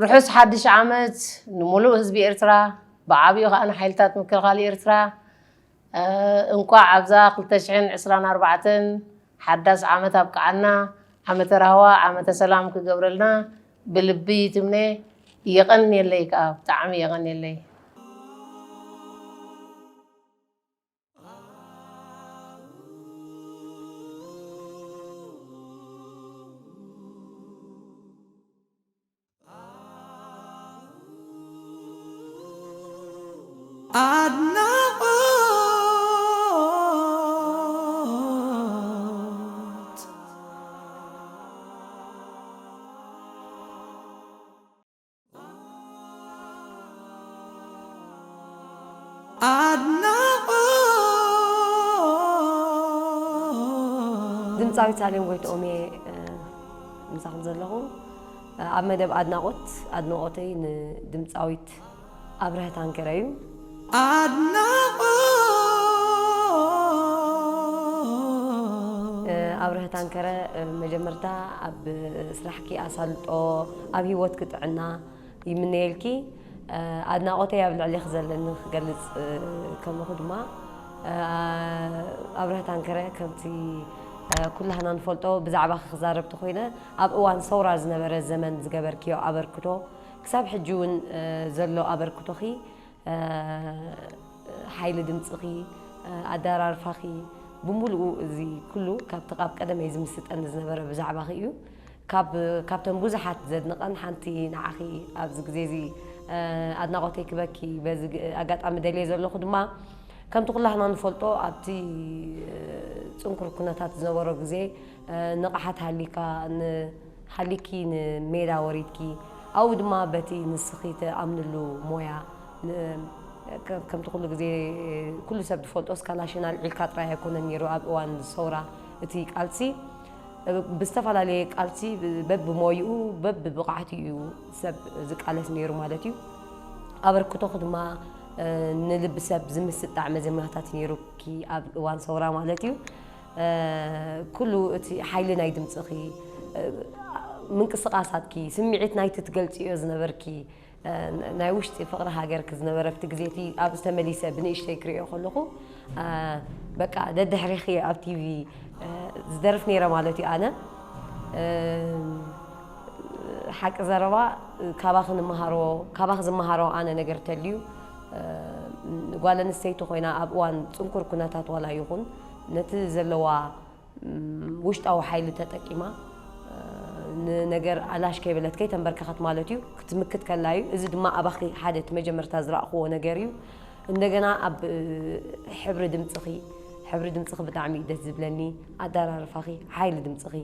ርሑስ ሓድሽ ዓመት ንሙሉእ ህዝቢ ኤርትራ፣ ብዓብዩ ከኣ ንሓይልታት ምክልኻል ኤርትራ። እንቋዕ ኣብዛ ክልተ ሽሕን ዕስራን ኣርባዕተን ሓዳስ ዓመት ኣብቅዓና። ዓመተ ራህዋ፣ ዓመተ ሰላም ክገብረልና ብልቢ ትምነ። የቐንየለይ ከኣ፣ ብጣዕሚ የቐንየለይ። ኣድናቖት። ኣድናቖት። ድምፃዊት ሳሌም ጎይትኦም እየ፣ እ፣ ምሳኹም ዘለኹ። እ፣ ኣብ መደብ ኣድናቖት፣ ኣድናቖተይ ንድምፃዊት ኣብርሀ ታንከረ እዩ። ኣድናቖት። እ፣ ኣብርሀ ታንከረ፣ እ፣ መጀመርታ ኣብ ስራሕኪ ኣሳልጦ፣ ኣብ ህይወትኪ ጥዕና፣ ይምነየልኪ። ኣድናቖተይ ኣብ ልዕሌኺ ዘለኒ ክገልጽ ከለኹ ድማ፣ ኣብርሀት ኣንከረ፣ ከምቲ ኩላህና ንፈልጦ፣ ብዛዕባኺ ክዛረብ ተኾይነ፣ ኣብ እዋን ሰውራ ዝነበረ ዘመን ዝገበርክዮ ኣበርክቶ፣ ክሳብ ሕጂ እውን ዘሎ ኣበርክቶኺ፣ ሓይሊ ድምጽኺ፣ ኣደራርፋኺ፣ ብምሉኡ እዚ ኩሉ ካብቲ ካብ ቀደመይ ዝምስጠኒ ዝነበረ ብዛዕባኺ እዩ። ካብ፣ ካብተን ብዙሓት ዘድንቐን ሓንቲ ንዓኺ ኣብዚ ግዜ እዚ፣ እ፣ ኣድናቖተይ ክበኪ በዚ ግ-፣ ኣጋጣሚ ደልየ ዘለኹ ድማ፣ ከምቲ ኩላህና ንፈልጦ፣ ኣብቲ፣ እ፣ ጽንኩር ኩነታት ዝነበሮ ግዜ፣ እ፣ ንቕሓት ሃሊካ፣ ን-፣ ሃሊኪ ንሜዳ ወሪድኪ፣ ኣብኡ ድማ በቲ ንስኺ ትኣምንሉ ሞያ፣ ን-፣ ከ-፣ ከምቲ ኩሉ ግዜ ኩሉ ሰብ ዝፈልጦ፣ እስካ ናሽናል ዒልካ ጥራይ ኣይኮነን ነይሩ ኣብ እዋን ሰውራ እቲ ቃልሲ። ብዝተፈላለየ ቃልሲ በብሞይኡ በብብቕዓቱ እዩ ሰብ ዝቃለስ ነይሩ ማለት እዩ። ኣበርክቶኺ ድማ፣ እ፣ ንልቢ ሰብ ዝምስጥ ጣዕመ ዜማታት ነይሩኪ ኣብ እዋን ሰውራ ማለት እዩ። እ፣ ኩሉ እቲ ሓይሊ ናይ ድምፅኺ፣ እ፣ ምንቅስቓሳትኪ፣ ስምዒት ናይቲ ትገልፅዮ ዝነበርኪ፣ እ፣ ናይ ውሽጢ ፍቕሪ ሃገርኪ ዝነበረ ኣብቲ ግዜ እቲ፣ ኣብዚ ተመሊሰ ብንእሽተይ ክሪኦ ከለኹ፣ እ፣ በቃ ደድሕሪኺ ኣብ ቲቪ፣ እ፣ ዝደርፍ ነይረ ማለት እዩ። ኣነ፣ እ፣ ሓቂ ዘረባ፣ እ፣ ካባኺ ንመሃሮ፣ ካባኺ ዝመሃሮ ኣነ ነገር ተልዩ፣ እ፣ ጓል ኣንስተይቲ ኮይና ኣብ እዋን ጽንኩር ኩነታት ዋላ ይኹን፣ ነቲ ዘለዋ ም፣ ውሽጣዊ ሓይሊ ተጠቂማ፣ እ፣ ንነገር ኣላሽ ከይበለት ከይተንበርከኸት ማለት እዩ፣ ክትምክት ከላ እዩ። እዚ ድማ ኣባኺ ሓደ እቲ መጀመርታ ዝረኣኽዎ ነገር እዩ። እንደገና ኣብ፣ እ፣ ሕብሪ ድምፅኺ፣ ሕብሪ ድምፅኺ ብጣዕሚ እዩ ደስ ዝብለኒ፣ ኣደራርፋኺ፣ ሓይሊ ድምፅኺ።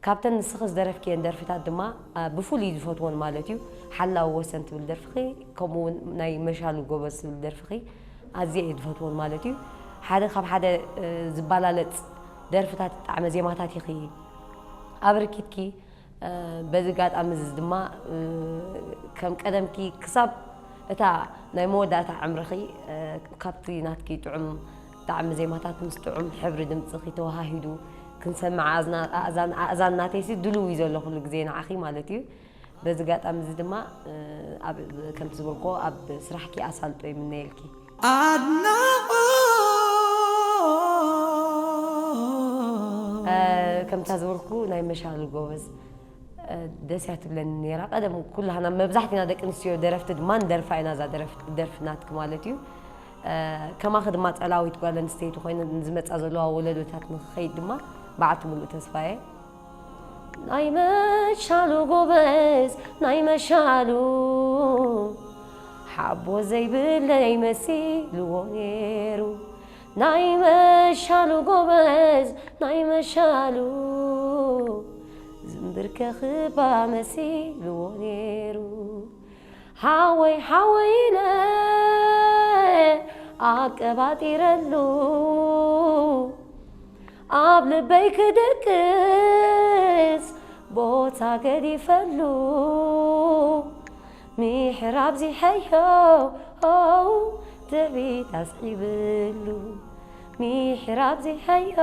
ካብተን ንስኺ ዝደረፍክየን ደርፍታት ድማ፣ እ፣ ብፍሉይ ዝፈትወን ማለት እዩ፣ ሓላዊ ወሰን ትብል ደርፍኺ፣ ከምኡ እውን ናይ መሻሉ ጎበዝ ትብል ደርፍኺ ኣዝየ እየ ዝፈትወን ማለት እዩ። ሓደ ካብ ሓደ፣ እ፣ ዝባላለፅ ደርፍታት ጣዕመ ዜማታት ኢኺ ኣበርኪትኪ። እ፣ በዚ ኣጋጣሚ እዚ ድማ፣ እ፣ ከም ቀደምኪ ክሳብ እታ ናይ መወዳእታ ዕምርኺ፣ እ፣ ካብቲ ናትኪ ጥዑም ጣዕሚ ዜማታት ምስ ጥዑም ሕብሪ ድምፅኺ ተወሃሂዱ ክንሰምዕ ኣእዝና-፣ ኣእዛን፣ ኣእዛን ናተይሲ ድልው እዩ ዘሎ ኩሉ ግዜ ንዓኺ ማለት እዩ። በዚ ኣጋጣሚ እዚ ድማ፣ እ፣ ኣብ፣ ከምቲ ዝበልክዎ ኣብ ስራሕኪ ኣሳልጦ ይምነየልኪ። ኣድናቖት። እ፣ ከምታ ዝበልኩ ናይ መሻሉ ጎበዝ፣ እ፣ ደስ እያ ትብለኒ ነይራ። ቀደም ኩላህና መብዛሕትና ደቂ ኣንስትዮ ደረፍቲ ድማ ንደርፋ ኢና እዛ ደረፍ-፣ ደርፊ ናትኪ ማለት እዩ። እ፣ ከማኺ ድማ ጸላዊት ጓል ኣንስተይቲ ኮይነ ንዝመጻ ዘለዋ ወለዶታት ንክኸይድ ድማ በዓልቲ ሙሉእ ተስፋ እየ። ናይ መሻሉ ጎበዝ፣ ናይ መሻሉ ሓቦ ዘይብለይ መሲልዎ ነይሩ። ናይ መሻሉ ጎበዝ፣ ናይ መሻሉ ዝምብርከኽባ መሲልዎ ነይሩ። ሓወይ፣ ሓወይ ኢለ ኣቀባጢረሉ፣ ኣብ ልበይ ክድቅስ ቦታ ገዲፈሉ። ምሕራብ ዚሐዮ ትዕቢት ኣስዒብሉ፣ ምሕራብ ዚሐዮ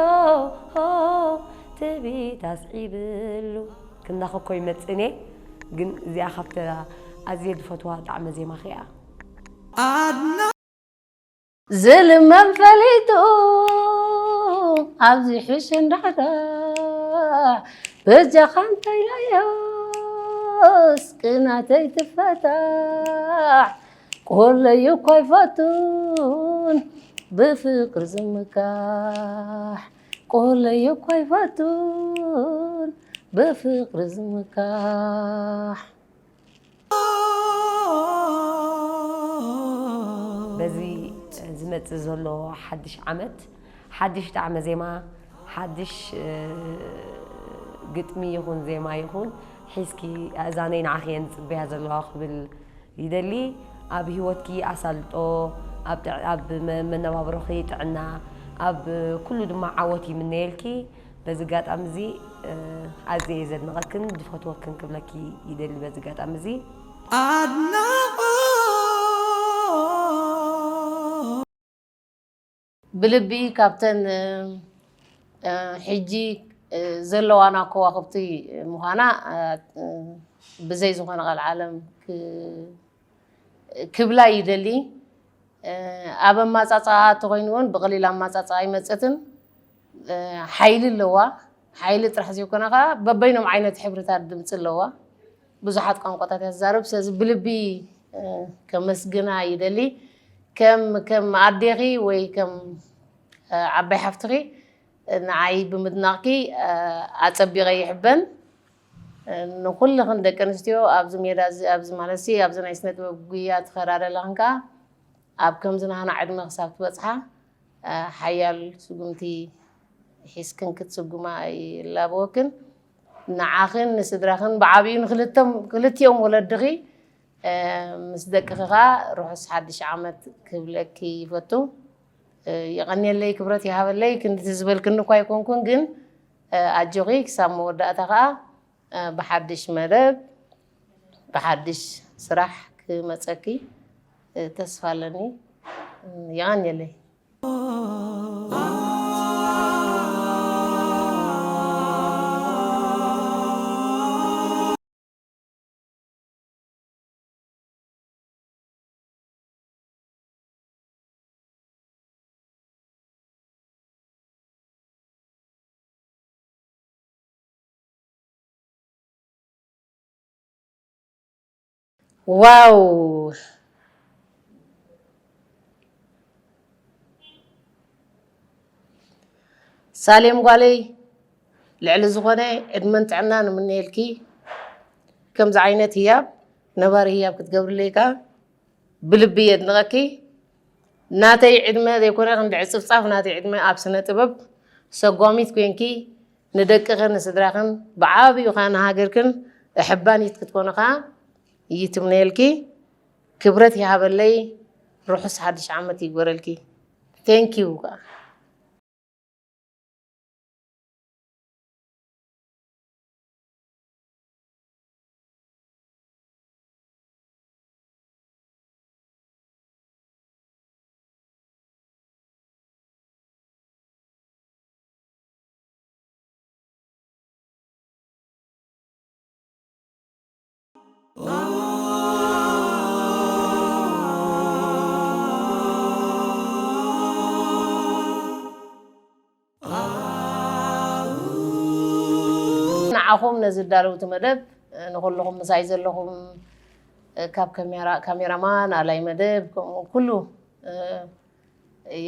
ትዕቢት ኣስዒብሉ። ክንዳኸኮ ይመጽእኔ። ግን እዚኣ ካብተ ኣዝየ ዝፈትዋ ጣዕመ ዜማኺ እያ። ዝልመን ፈሊጡ ኣብዚ ሕሽ እንዳሕዳሕ በጃኻ እንተኢላዮስ ቅናተይ ትፈታሕ። ቆለዩ እኳ ኣይፈቱን ብፍቅሪ ዝምካሕ። ቆለዩ እኳ ኣይፈቱን ብፍቅሪ ዝምካሕ። በዚ ዝመጽእ ዘሎ ሓድሽ ዓመት ሓድሽ ጣዕመ ዜማ፣ ሓድሽ ግጥሚ ይኹን ዜማ ይኹን ሒዝኪ፣ ኣእዛነይ ንዓኺ እየን ዝጽበያ ዘለዋ ክብል ይደሊ። ኣብ ህይወትኪ ኣሳልጦ፣ ኣብ መነባብሮኺ ጥዕና፣ ኣብ ኩሉ ድማ ዓወት ይምነየልኪ። በዚ ኣጋጣሚ እዚ ኣዝየ እየ ዘድንቐክን ዝፈትወክን ክብለኪ ይደሊ። በዚ ኣጋጣሚ እዚ ኣድናቖት ብልቢ ካብተን ሕጂ ዘለዋና ከዋኽብቲ ምዃና ብዘይ ዝኾነ ቀልዓለም ክብላ ይደሊ። ኣብ ኣማፃፅኣ ተኾይኑ እውን ብቐሊል ኣማፃፅኣ ኣይመፀትን። ሓይሊ ኣለዋ። ሓይሊ ጥራሕ ዘይኮነ ከዓ በበይኖም ዓይነት ሕብርታት ድምፂ ኣለዋ። ብዙሓት ቋንቋታት እያ ትዛረብ። ስለዚ ብልቢ ከመስግና ይደሊ። ከም ከም ኣዴኺ ወይ ከም ዓባይ ሓፍትኺ ንዓይ ብምድናቕኪ ኣፀቢቐ ይሕበን። ንኹልኽን ደቂ ኣንስትዮ ኣብዚ ሜዳ እዚ ኣብዚ ማለት ሲ ኣብዚ ናይ ስነ ጥበብ ጉያ ትኸዳ ዘለኽን ከዓ ኣብ ከምዚ ናህና ዕድመ ክሳብ ትበፅሓ ሓያል ስጉምቲ ሒዝክን ክትስጉማ ይላበወክን። ንዓኽን ንስድራኽን ብዓብዩ ንክልተም ክልቲኦም ወለድኺ ምስ ደቅኺ ከዓ ርሑስ ሓድሽ ዓመት ክብለኪ ይፈቱ። የቐንየለይ፣ ክብረት ይሃበለይ። ክንድቲ ዝበልክኒ እኳ ኣይኮንኩን፣ ግን ኣጆኺ ክሳብ መወዳእታ ከዓ ብሓድሽ መደብ ብሓድሽ ስራሕ ክመፀኪ ተስፋ ኣለኒ። የቐንየለይ። ዋው! ሳሌም ጓለይ፣ ልዕሊ ዝኾነ ዕድመን ጥዕናን እምነየልኪ። ከምዚ ዓይነት ህያብ ነባሪ ህያብ ክትገብርለይ ከኣ ብልቢ የድንቐኪ። ናተይ ዕድመ ዘይኮነ ክንዲ ዕጽፍጻፍ ናተይ ዕድመ ኣብ ስነ ጥበብ ሰጓሚት ኮንኪ ንደቅኽን ንስድራኽን ብዓብዩ ከኣ ንሃገርክን ተሐባኒት ክትኮኒ ከኣ ይትምነየልኪ። ክብረት ይሃበለይ። ርሑስ ሓድሽ ዓመት ይግበረልኪ። Thank you ከኣ። ንዓኹም ነዚ ዳለውቲ መደብ ንኹልኹም ምሳይ ዘለኹም ካብ ካሜራ ካሜራማን ኣላይ መደብ ከምኡ ኩሉ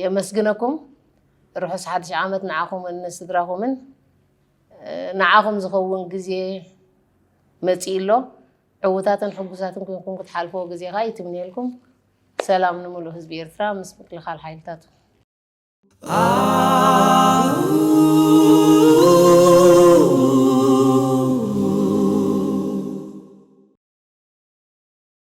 የመስግነኩም። ርሑስ ሓድሽ ዓመት ንዓኹምን ንስድራኹምን። ንዓኹም ዝኸውን ግዜ መጺኡ ኣሎ። ዕዉታትን ሕጉሳትን ኮይንኩም ክትሓልፍዎ ግዜ ከኣ ይትምነየልኩም። ሰላም ንምሉእ ህዝቢ ኤርትራ ምስ ምክልኻል ሓይልታቱ።